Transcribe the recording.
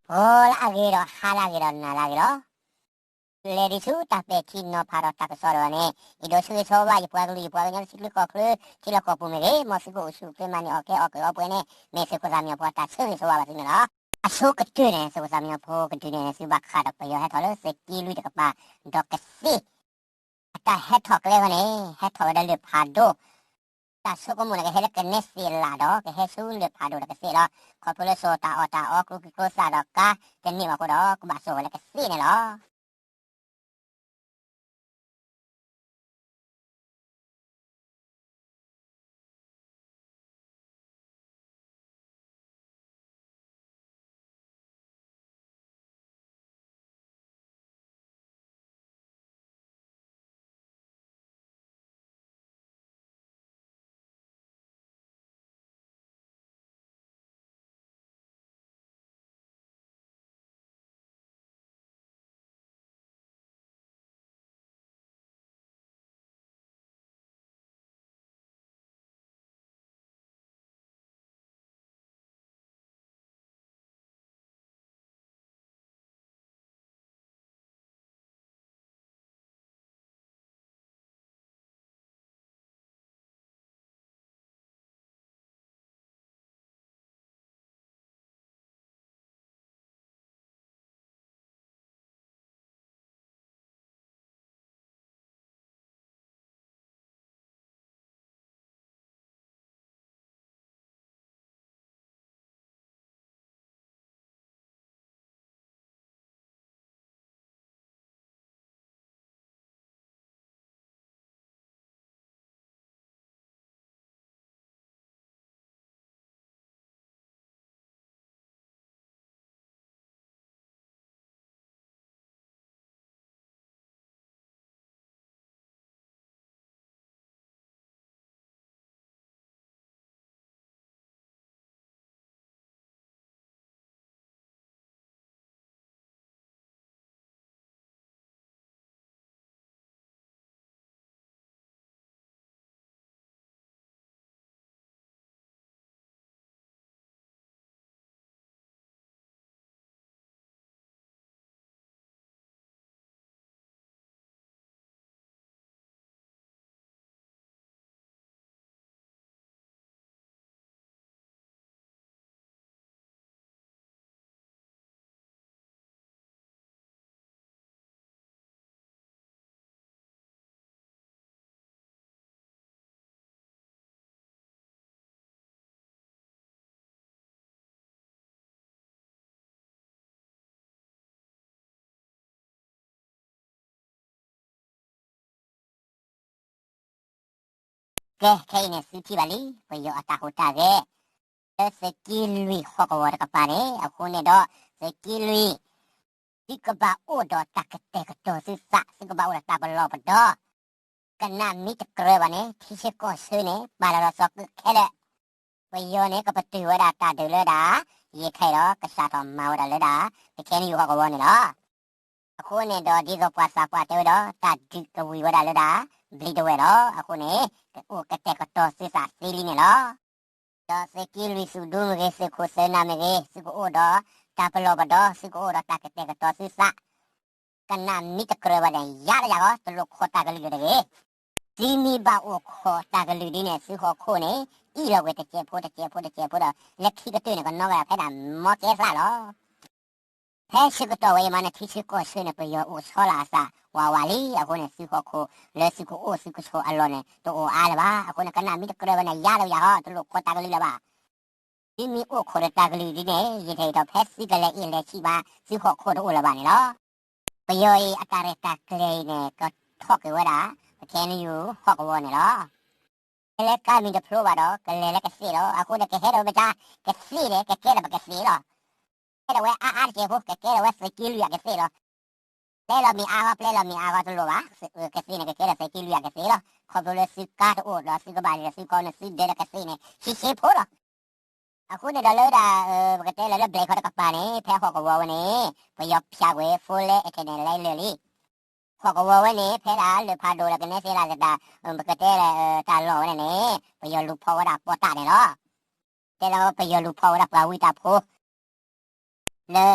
ဂီၤလၢအဂ့ၤဒီးဟါလၢအဂ့ၤဒီးနၤလၢအဂ့ၤလီၤ. လဲၤဒံးဆူတၢ်ပဲာ်ထံနီၤဖးဒီးတၢ်ကစီၣ်ဒီးန့ၣ် ယဒိးဆၢဂ့ၤဆၢဝါဘၣ်ယပှၤကလုာ်ယပှၤကညီလၢထံချၢကီၢ်ချၢ ထံလီၢ်ကီၢ်ပူၤမ့ၢ်ဂ့ၤ မ်သုကအိၣ်ဆူၣ်အိၣ်ချ့မၤန့ၢ်အီၣ်ကဲအီၣ်ကၢၤအီပှဲၤန့ၣ် မ့ၢ်သုးခိၣ်သၣ်မံညီၤဖိအတၢ်ဆၢဂ့ၤဆၢဝါဘၣ်သုန့ၣ်လီၤ. အဆိကတၢၢ်န့ၣ် သုးခိၣ်သၣ်မံညီၤဖိကဒုးနဲၣ်သုဘၣ်ဃးဒီးပယီၤဟဲထီၣ်လၢသုးက့လွံၢ်တကပၤ ဒီးကသ့ၣ် အတၢ်ဟဲထီၣ်ကျဲအဂီၢ်န့ၣ် ဟဲထီၣ်ဝဲဒီးလၢၢ်ဖးဒိၣ် တၢ်ဆိကမိၣ်န့ၣ် ကဟဲလၢကနဲစ့ၢ်လးဒီး ကဟဲဆူလၢၢ်ဖးဒိၣ်ဒီးကသ့ၣ်လီၤ. ခီဖျိလၢစိာ်တၢ်အီၣ်တၢ်အီ ကျိချံကျိသၣ်ဒီးကါတန့ၢ်ဘၣ်အဃိဒီး ကဘၣ်စိာ်ဝဲလၢကသ့ၣ်န့ၣ်လီၤ. ကဲ ခဲအံၤန့ၣ် သုထံၣ်ဘၣ်လံ ပယီၤအတၢ်ဟူးတၢ်ဂဲၤ လၢသုးက့လွံၢ်ဟီၣ်ကဝီၤတကပၤန့ၣ် အဃိန့ၣ်ဒီး သုးက့လွံၢ် သုကဘၣ်အိၣ်ဒီးတၢ်ကတဲာ်ကတီၤသုသး သုကဘၣ်အိၣ်ဒီးတၢ်ပလီၢ်ပဒီ ကနၣ်မ့ၢ်တကြၢးဘၣ်န့ၣ် ထံဆၢကီၢ်ဆၢန့ၣ် ပာ်လီၤဒီးသီကုခဲလၢာ် ပယီၤန့ၣ် ကပတုာ်ဝဲဒၣ်တၢ်ဒုးလၢဒၣ် ယဲၢ်ခဲအံၤဒီးကစးထီၣ်မၤဝဲဒၣ်လၢဒၣ် ပခဲနယူၢ်ဟီၣ်ကဝီၤန့ၣ်လီၤ. အဃိန့ၣ်ဒီးဒ်သိးပှၤသးပှၢ်တဲဝဲဒီး တၢ်ဒုးကဝံၤဝဲဒၣ်လၢဒၣ် ဘျံးဒဝဲၢ်လီၤ. အဃိန့ၣ် ကအိၣ်ကတဲာ်ကတီၤသုသးသ့လံန့ၣ်လီၤ. ဒီးသုးက့လွံၢ်သုးဒူမ့ၢ်ဂ့ၤ သုးခိၣ်သုးနၢ်မ့ၢ်ဂ့ၤ သုကအိၣ်ဒီးတၢ်ပလီၢ်ပဒီ သုကအိၣ်ဒီးတၢ်ကတဲာ်ကတီၤသုသး ကနၣ်မ့ၢ်တကြၢးဘၣ်န့ၣ် ယါလၢယၤဂီၢ် တလိၣ်ခိးတၢ်ကလုၢ်လၢၤတဂ့ၤ. သုမ့ၢ်ဘၣ်အိၣ်ခိးတၢ်ကလုၢ်ဒ်န့ၣ် သုဟီၣ်ခိၣ်န့ၣ် အ့ၣ်လီၤကွံာ်တစဲးဖိတစဲးဖိတစဲးဖိဒီး လၢခံကတၢၢ်န့ၣ် ကနီၣ်ဝဲဒၣ်ဖဲဒၣ်မီကဲသၣ်လီၤ. ဖဲဆၢကတီၢ်ဝဲအံၤမးန့ၣ် ထံဆၢကီၢ်ဆၢန့ၣ် ပယီၤအိၣ်ဆီလၢအသးဝးဝးလံ. အဃိန့ၣ် သုဟီၣ်ခိၣ်လၢသုကအိၣ်သုကဆိးအလီၢ်န့ၣ် တအိၣ်အါလၢၤဘၣ်. အဃိန့ၣ် ကနၣ်မ့ၢ်တကြၢးဘၣ်န့ၣ် ယါလၢယၤဂီၢ် တလိၣ်ခိးတၢ်ကလုၢ်လၢၤဘၣ်. သုမ့ၢ်အိၣ်ခိးဒီးတၢ်ကလုၢ်ဒ်န့ၣ် ယဲၢ်ခဲအံၤဒီးဖဲသုကလဲၤအ့ၣ်လဲၤဆံးဘၣ် သုဟီၣ်ခိၣ်တအိၣ်လၢၤဘၣ်န့ၣ်လီၤ. ပယီၤအံၤအတၢ်ရဲၣ်တၢ်ကျဲၤအံၤန့ၣ် ကထီၣ်က့ၤဝဲဒၣ် ပခဲနယူၢ်ဟီၣ်ကဝီၤန့ၣ်လီၤ. ကလဲၤကါမံၤတဖျိဘၣ်ဒီး ကလဲၤလၢကသ့ၣ်လီၤ. အဃိန့ၣ် ကဟဲဒီးမတၤ ကသ့ၣ်န့ၣ် ကကဲထီၣ်ပကသ့ၣ်လီၤ. ကဲထီၣ်ဝဲအါအါတစဲးဖိ ကကဲထီၣ်ဝဲသုးက့လွံၢ်အကသ့ၣ်လီၤ. ပျဲလီၤမ့ၢ်အါဂီၢ် ပျဲလီၤမ့ၢ်အါဂီၢ်တလိၣ်ဘၣ်. ကသ့ၣ်န့ၣ် ကကဲထီၣ်သုးက့လွံၢ်အကသ့ၣ်လီၤ. ခီဖျိလၢသုကါတအိၣ်ဒီးသုကဘၣ်လံဒီးသုကီန့ၣ် သုဒၢးဒီးကသ့ၣ်န့ၣ် ဆံးဆံးဖိလီၤ. အဃိန့ၣ်ဒီးလၢဒၣ် ပကတဲလၢ လၢဘျဲၣ်ခီတကပၤန့ၣ် ဖဲဟီၣ်ကဝီၤဝဲန့ၣ် ပယီၤဖၠးကွံာ် phone လၢ internet လဲလၢာ်လံ. ဟီၣ်ကဝီၤဝဲန့ၣ် ဖဲဒၣ်လၢၢ်ဖးဒိၣ်လၢကနဲစ့လးသတး ပကတဲလၢတၢ်လီၢ်ဝဲန့ၣ်န့ၣ် ပယီၤလူၤဖီၣ်ဝဲဒၣ်ပီးတၢ်န့ၣ်လီၤ. တဲလၢပယီၤလူၤဖီၣ်ဝဲဒၣ်ပှၤဝံတၢ်ဖိ လၢ